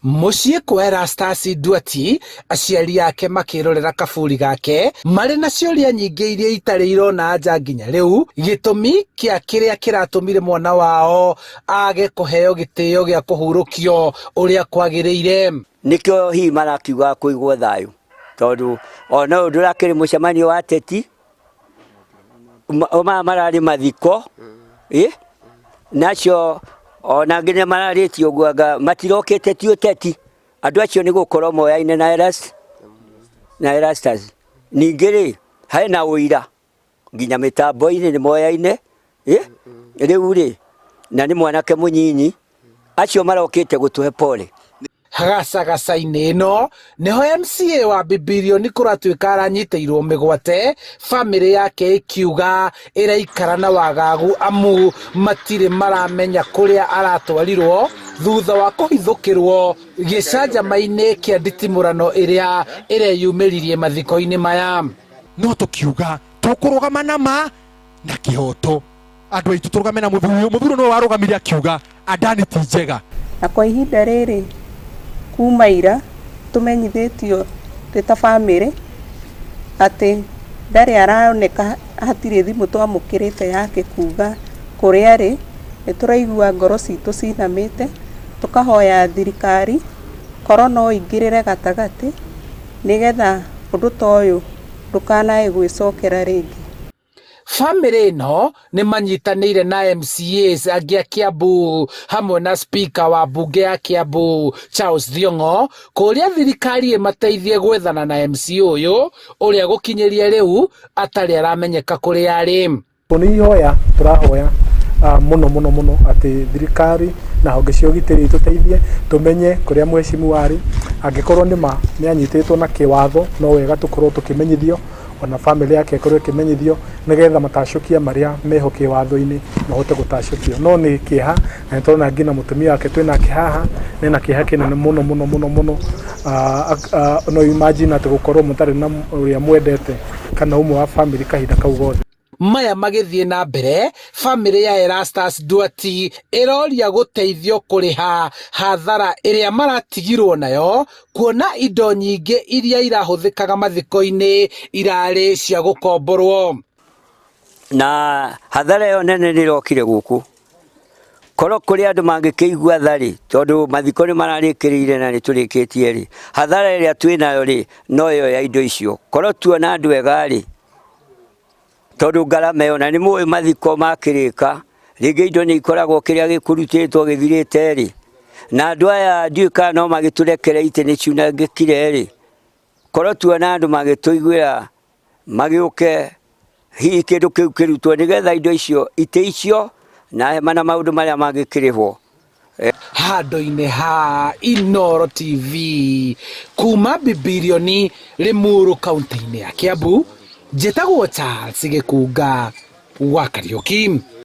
Mũciĩ kwa Erastus Nduati, aciari ake makĩrorera kaburi gake marĩ na ciũria nyingĩ iria itarĩ irona anja nginya rĩu, gĩtũmi kĩa kĩrĩa kĩratũmire mwana wao age kũheo gĩtĩo gĩa kũhurũkio ũrĩa kwagĩrĩire. Nĩkĩo hihi marakiuga kũigwo thayũ, tondũ ona ũyũ ndũrakĩrĩ mũcemanio wa ateti, maya mararĩ mathiko, ĩ nacio ona angĩ nĩ mararĩtie ũguo anga matirokĩte ti ũteti, andũ acio nĩ gũkorwo moyaine na na Erastus. Ningĩ rĩ, hena ũira nginya mĩtambo-inĩ nĩ moyaine, ĩ rĩu rĩ, na nĩ mwanake mũnyinyi, acio marokĩte gũtũhe pole. Gacagaca-inĩ ĩno nĩho MCA wa Bibilioni kũratuĩka aranyitĩirwo mĩgwate, bamĩrĩ yake ĩkiuga ĩraikara na wagagu amu matirĩ maramenya kũrĩa aratwarirwo thutha wa kũhithũkĩrwo gĩcanjama-inĩ kĩa nditimũrano ĩrĩa ĩreyumĩririe mathiko-inĩ maya. No tũkiuga tũkũrũgama na ma na kĩhoto, andũ aitũ tũrũgame na mũthuri ũyũ. Mũthuri nĩwe warũgamire akiuga Adani ti njega. Na kwa ihinda rĩrĩ kuma ira tũmenyithĩtio twĩ ta bamĩrĩ atĩ ndarĩ aroneka, hatirĩ thimũ twamũkĩrĩte yake kuga kũrĩa arĩ. Nĩ tũraigua ngoro citũ cinamĩte, tũkahoya thirikari korwo no ĩingĩrĩre gatagatĩ nĩgetha ũndũ ta ũyũ ndũkanae gwĩcokera rĩngĩ. Bamĩrĩ ĩno nĩ manyitanĩire na MCAs angĩ a Kiambu hamwe na speaker wa mbunge ya Kiambu Charles Thiong'o kũrĩa thirikari ĩmateithie gwethana na MCA ũyũ ũrĩa gũkinyĩria rĩu atarĩ aramenyeka kũrĩa arĩ. Nĩ ihoya tũrahoya mũno mũno mũno atĩ thirikari na honge cia ũgitĩri itũteithie tũmenye kũrĩa mheshimiwa arĩ. Angĩkorwo nĩ ma nĩ anyitĩtwo na kĩwatho, no wega tũkorwo tũkĩmenyithio, ona bamĩrĩ yake ĩkorwo ĩkĩmenyithio, nĩgetha matacũkia marĩa meho kĩwatho-inĩ mahote gũtacũkio. No nĩ kĩeha, na nĩ tũrona nginya mũtumia wake twĩ nake haha nĩna kĩeha kĩnene mũno mũno mũno mũno. No imagine atĩ gũkorwo mũtarĩ na ũrĩa mwendete kana ũmwe wa bamĩrĩ kahinda kau gothe. Maya magĩthiĩ na mbere, bamĩrĩ ya Erastus Nduati ĩroria gũteithio kũrĩha hathara ĩrĩa maratigirwo nayo kuona indo nyingĩ iria irahũthĩkaga mathiko-inĩ irarĩ cia gũkomborwo. Na hathara ĩyo nene nĩ ĩrokire gũkũ. Korwo kũrĩ andũ mangĩkĩigua tha rĩ, tondũ mathiko nĩ mararĩkĩrĩire na nĩ tũrĩkĩtie rĩ, hathara ĩrĩa twĩnayo rĩ, no ĩyo ya indo icio. Korwo tuona andũ ega rĩ, tondũ ngarama ĩyo, na nĩ mũĩ mathiko makĩrĩka, rĩngĩ indo nĩ ikoragwo kĩrĩa gĩkũrutĩtwo gĩthirĩte rĩ, na andũ aya ndiũĩ kana no magĩtũrekere itĩ nĩ ciunangĩkire rĩ, korwo tuona andũ magĩtũiguĩra magĩũke hihi kĩndũ kĩu kĩrutwo nĩgetha indo icio, itĩ icio na hema na maũndũ marĩa mangĩkĩrĩhwo. Handũ-inĩ ha Inooro TV kuma Bibilioni Limuru kaunti-inĩ ya Kiambu, njĩtagwo Charles Gĩkunga wa Kariũki.